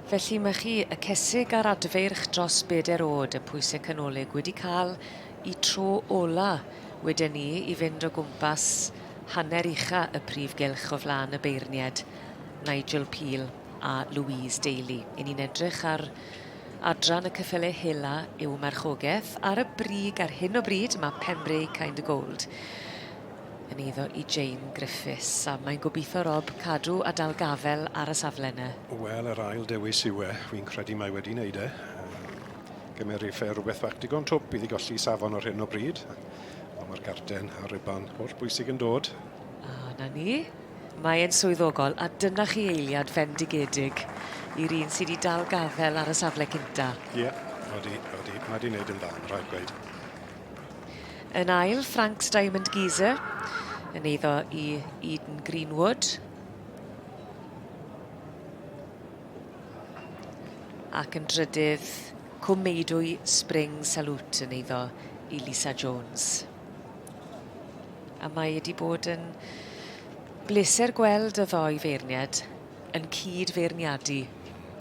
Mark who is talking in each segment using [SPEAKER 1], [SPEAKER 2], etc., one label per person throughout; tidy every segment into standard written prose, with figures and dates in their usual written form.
[SPEAKER 1] Felly mae chi, y cesig a'r adfeirch dros beder oed, y pwysau canolig, wedi cael eu tro ola weden ni i fynd o gwmpas hanner ucha y prif gylch o flaen y beirniaid Nigel Peel a Louise Daly. I ni'n edrych ar adran y cyffyle hela i'w marchogaeth. Ar y brig ar hyn o bryd mae Pembrey Kind of Gold yn eiddo i Jane Griffiths, a mae'n gobeithio, Rob, cadw a dal gafel ar y safle yna.
[SPEAKER 2] Wel, yr ail dewis yw e. Fi'n credu mae wedi wneud e. Gymerif e rhywbeth bach digon twp iddi golli safon ar hyn o bryd. Ond mae'r garden a'r riban holl bwysig yn dod.
[SPEAKER 1] A na ni. Mae e'n swyddogol, a dyna chi eiliad fendigedig i'r un sydd wedi dal gafel ar y safle cynta.
[SPEAKER 2] Ie, yeah, odi, odi. Mae wedi wneud yn dda, mae'n rhaid gweud.
[SPEAKER 1] Yn ail, Frank's Diamond Geezer yn eiddo i Eden Greenwood. Ac yn drydydd, Cwm Meudwy Spring Salute yn eiddo i Lisa Jones. A mae wedi bod yn bleser gweld y ddou feirniad yn cyd-feirniadu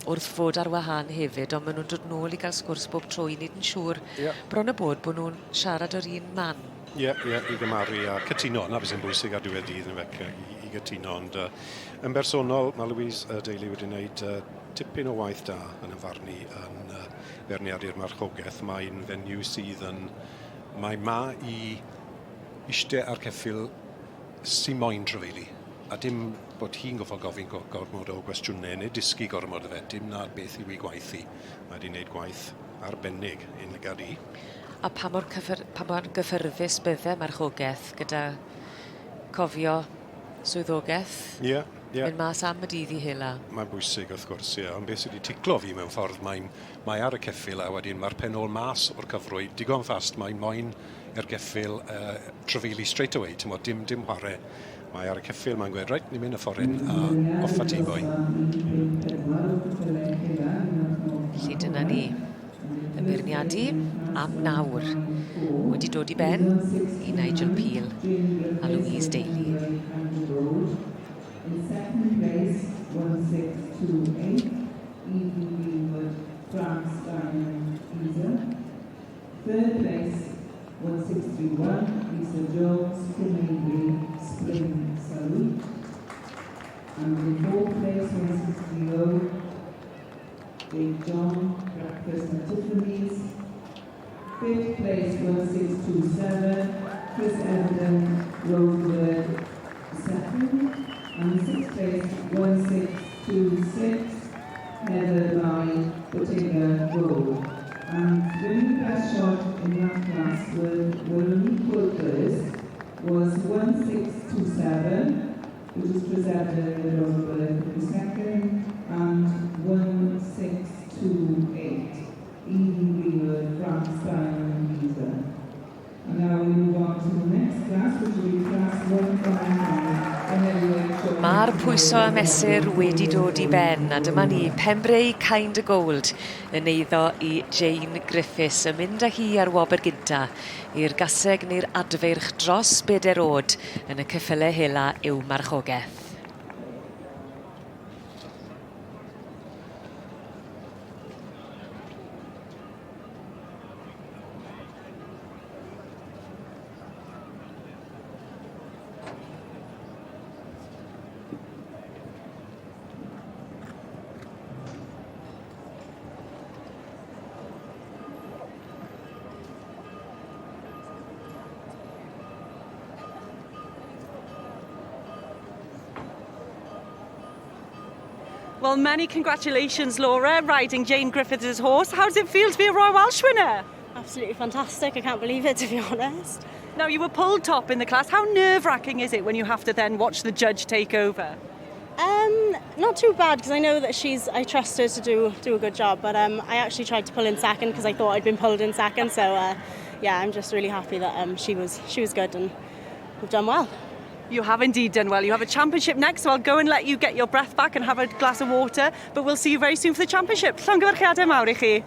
[SPEAKER 1] wrth fod ar wahân hefyd, ond maen nhw'n dod nôl i gael sgwrs bob tro i wneud yn siŵr yeah. bron y bod bod nhw'n siarad o'r un man.
[SPEAKER 2] Ie, yeah, ie, yeah, i gymaru a cytuno, na beth sy'n bwysig ar diwedd dydd yn fe, i, i gytuno, ond uh, yn bersonol mae Louise uh, Daly wedi gwneud uh, tipyn o waith da yn y farnu yn uh, beirniadu'r marchogaeth. Mae'n fenyw sydd yn... Mae ma i eistedd ar ceffyl sy'n moyn trafeili, a dim bod hi'n goffod gofyn gormod o gwestiynau neu dysgu gormod o fe, dim na beth yw ei gwaith hi. Mae wedi gwneud gwaith arbennig i'n lygad i.
[SPEAKER 1] A pa mor, cyffyr, pa mor gyffyrddus bydde marchogaeth gyda cofio swyddogaeth?
[SPEAKER 2] Ie, yeah, ie. Yeah.
[SPEAKER 1] Mynd mas am y dydd i hela.
[SPEAKER 2] Mae'n bwysig wrth gwrs, ie. Ond beth sydd wedi ticlo fi mewn ffordd, mae'n mae ar y ceffyl a wedyn mae'r pen ôl mas o'r cyfrwy digon fast, mae'n moyn i'r geffyl uh, trafeili straight away, ti'n dim, dim whare. Mae ar y ceffyl, mae'n gweud, reit, ni'n mynd y ffordd hyn, a off a ti, boi.
[SPEAKER 1] Felly dyna ni, y beirniadu am nawr wedi dod i ben i Nigel Peel a Louise Daly.
[SPEAKER 3] In second place, 1628, Eden Greenwood, France Diamond Visa. Third place, 1631, Lisa Jones, Cwmeiry, Spring Salute. And in fourth place, 1630, Dave John, Breakfast at Tiffany's. Fifth place, 1627, Chris Everton, Rosewood, second. And in sixth place, 1626, Heather by Bottega Gold. And winning the best shot in that class with an equal first was 1627, which was Chris Everton in the Rosewood in second, and 1628, Eden Greenwood, France Diamond Visa. And now we move on to the next class, which will be class 155, the heavyweight show.
[SPEAKER 1] Mae'r pwyso a mesur wedi dod i ben, a dyma ni, Pembrey Kind of Gold yn eiddo i Jane Griffiths, yn mynd â hi ar wobr gynta i'r gaseg neu'r adfeirch dros beder oed yn y ceffyle hela i'w marchogaeth.
[SPEAKER 4] Well, many congratulations, Laura, riding Jane Griffiths' horse. How does it feel to be a Royal Welsh winner?
[SPEAKER 5] Absolutely fantastic. I can't believe it, to be honest.
[SPEAKER 4] Now, you were pulled top in the class. How nerve-wracking is it when you have to then watch the judge take over?
[SPEAKER 5] Not too bad, because I know that I trust her to do a good job, but I actually tried to pull in second because I thought I'd been pulled in second. I'm just really happy that she was good and we've done well.
[SPEAKER 4] You have indeed done well. You have a championship next, so I'll go and let you get your breath back and have a glass of water, but we'll see you very soon for the championship. Llongyfarchiadau mawr i chi.